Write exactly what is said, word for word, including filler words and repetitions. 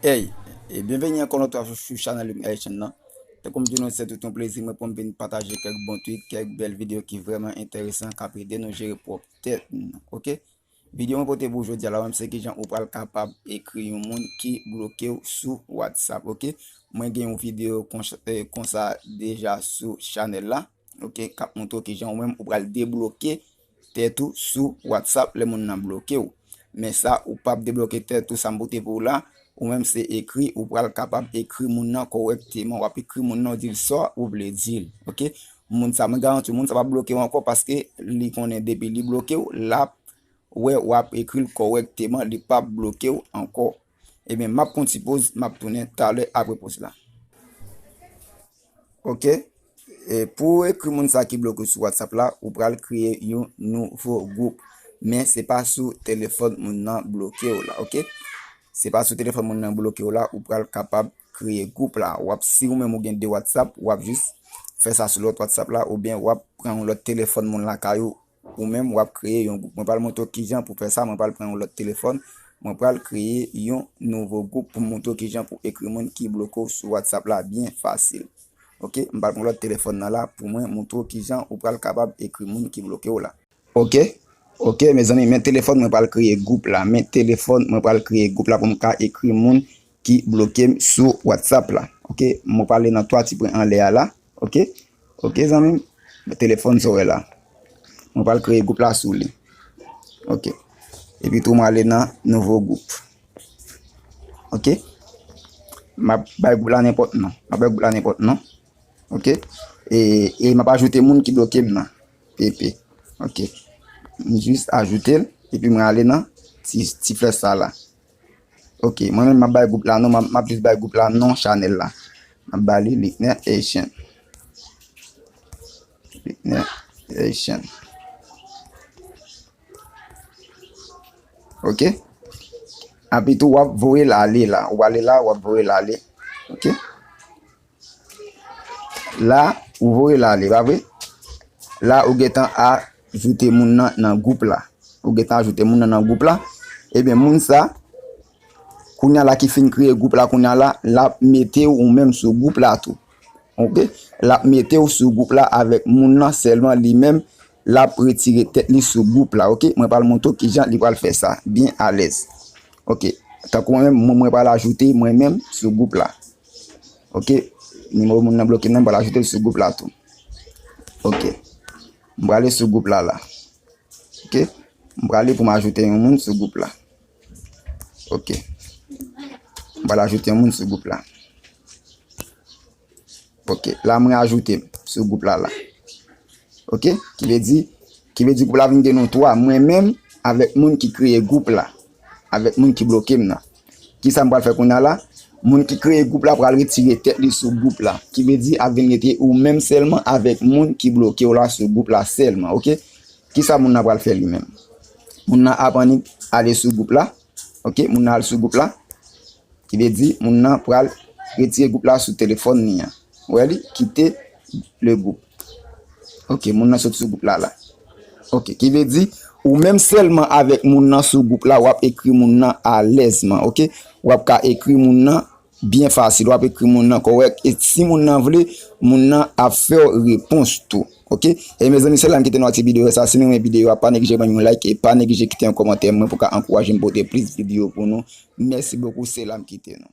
Hey, e byenveni ankò yon lòt fwa sou chanèl M H N nan. Tankou m di nou, se tout yon plezi mwen pou m vin pataje kèk bon tweet, kèk bèl videyo ki vrèman enteresan, k ap ede nou jere pwòp tèt nou, oke? Videyo mwen pote pou jodi a la, menm se kijan ou pral kapab ekri yon moun ki bloke w sou WhatsApp, oke? Mwen gen yon videyo konsa, eh, konsa deja sou chanèl la, oke, k ap montre w kijan ou menm ou pral debloke tèt ou sou WhatsApp lè moun nan bloke w. Men sa, ou p ap debloke tèt ou, sa m pote pou w la, ou menm se ekri, ou pral kapab ekri moun nan kòrèkteman, w ap ekri moun nan, w di l sa ou vle di l, oke? Moun sa, mwen garanti w, moun sa p ap bloke w ankò paske li konnen depi li bloke w, l ap wè w ap ekri l kòrèkteman, li p ap bloke w ankò. Ebyen, m ap pran ti poz, m ap tounen talè apre poz la. Oke? E pou w ekri moun sa ki bloke w sou WhatsApp la, ou pral kreye yon nouvo gwoup. Men se pa sou telefòn moun nan bloke w la, oke? Se pa sou telefòn moun nan bloke w la, ou pral kapab kreye gwoup la. W ap, si ou menm ou gen de WhatsApp, w ap jis fè sa sou lòt WhatsApp la, oubyen w ap pran yon lòt telefòn moun lakay ou, ou menm w ap kreye yon gwoup. Mwen pral montre w kijan pou fè sa, mwen pral pran yon lòt telefòn, mwen pral kreye yon nouvo gwoup pou m montre w kijan pou ekri moun ki bloke w sou WhatsApp la byen fasil. Oke, m pral pran lòt telefòn nan la pou mwen montre w kijan ou pral kapab ekri moun ki bloke w la. Oke, oke, mezanmi, men telefòn mwen pral kreye gwoup la. Men telefòn mwen pral kreye gwoup la pou m ka ekri moun ki bloke m sou WhatsApp la. Oke, mwen prale nan twa ti pwen anlè a la. Oke, oke, zanmi m, telefòn sa w wè la. Mwen pral kreye gwoup la sou li. Oke. Epi tou, mwen ale nan nouvo gwoup. Oke. M ap bay gwoup la nenpòt non. M ap bay gwoup la nenpòt non. Oke. E, e m ap ajoute moun ki bloke m nan. P P. Oke. M jis ajoute l. Epi mwen ale nan ti, ti flèch sa la. Oke. Mwen menm m ap bay gwoup la non. M ap, m ap jis bay gwoup la non chanèl la. M ap ba li Likner Haitian. Likner Haitian. Oke. Epi tou, w ap voye l ale la. Ou ale la, w ap voye l ale. Oke. La, ou voye l ale, pa vre? La, ou gentan ajoute moun nan nan gwoup la. Ou gentan ajoute moun nan nan gwoup la. Ebyen, moun sa, kounye a la ki fin kreye gwoup la, kounye a la, l ap mete w ou menm sou gwoup la tou. Oke? L ap mete w sou gwoup la avèk moun nan sèlman li menm, l ap retire tèt li sou gwoup la, oke? Mwen pral montre w kijan li pral fè sa, byen alèz. Oke. Tankou mwen menm, mwen, mwen pral ajoute mwen menm sou gwoup la. Oke? Nimewo moun nan bloke m nan, mwen pral ajoute l sou gwoup la tou. Oke. Mwen prale sou gwoup la la. Oke? Mwen prale pou m ajoute yon moun sou gwoup la. Oke. Mwen pral ajoute yon moun sou gwoup la. Oke. La, mwen ajoute m sou gwoup la la. Oke? Ki vle di, ki vle di gwoup la vin gen nou twa. Mwen menm avèk moun ki kreye gwoup la. Avèk moun ki bloke m nan. Kisa m pral fè kounye a la? Moun ki kreye gwoup la pral retire tèt li sou gwoup la. Ki vle di ap vin rete ou menm sèlman avèk moun ki bloke w la sou gwoup la sèlman, oke? Kisa moun nan pral fè li menm? Moun nan ap annik ale sou gwoup la. Oke, moun nan al sou gwoup la. Ki vle di moun nan pral retire gwoup la sou telefòn li an. Ou wè li? Kite le gwoup. Oke, moun nan sot sou gwoup la la. Oke, ki vle di ou menm sèlman avèk moun nan sou gwoup la, w ap ekri moun nan alèzman, oke? W ap ka ekri moun nan byen fasil, w ap ekri moun nan kòrèk. E si moun nan vle, moun nan ap fè w repons tou. Oke? E mezanmi, se la m kite nou ak ti videyo sa. Si nou renmen videyo a, pa neglije ban m yon like e pa neglije kite yon kòmantè mwen pou ka ankouraje m pote plis videyo pou nou. Mèsi bokou, se la m kite nou.